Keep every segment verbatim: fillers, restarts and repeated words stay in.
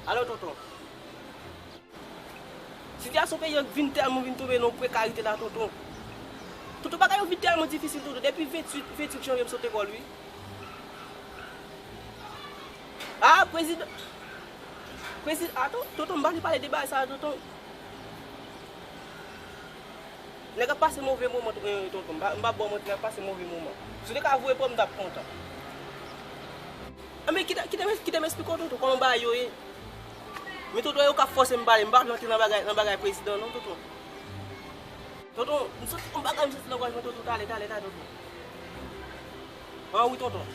Alò, tonton, sitiyasyon peyi an vin tèlman vin tonbe nan prekarite la, tonton. Tonton, bagay yo vin tèlman difisil, tonton. Depi venntuit, venntuit janvye, m sot lekòl, wi. Ah, prezidan. Prezidan, ah, ton-, tonton, m pa vle pale de bagay sa, tonton. Nèg ap pase move moman, tonton. M pa, m pa ba w manti, nèg ap pase move moman. Si w te ka voye pou mwen, m t ap kontan. Anben, kite, kite m, kite m esplike w, tonton, kòman bagay yo ye. Men, tonton, yo k ap fòse m pale, m pa vle antre nan bagay, nan bagay prezidan, non, tonton. Tonton, m santi yon bagay, m santi nan gòj mwen, tonton, talè, talè, talè, tonton. Ah wi, tonton.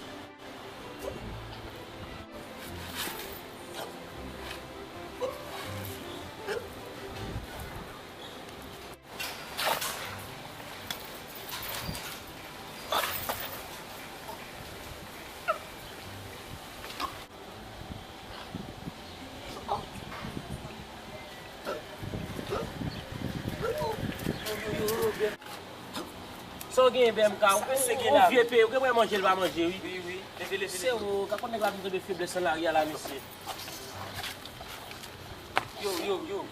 Sa w genyen, B M K? Ou vye peye, ou gen pou manje, l pa manje, wi. Wi, wi. Leve, leve, leve. Se ou, ka konn nèg la vin tonbe feblès nan lari a la, mesye. Yo, yo, yo.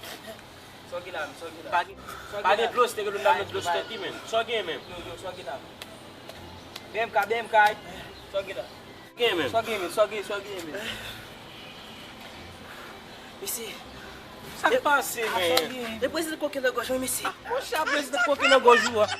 Sa w gen la menm, sa w gen la? Pa gen, pa gen dlo, si te gen dlo, m ta met dlo sou tèt li menm. Sa w gen menm? Yo, yo, sa w gen la? B M K, B M K. Sa w gen la? Gen menm. Sa w gen menm, sa w gen, sa w gen menm? Mesye. Sa k pase, men? E prezidan koke nan gòj mwen, mesye. Monchè, prezidan koke nan gòj ou a.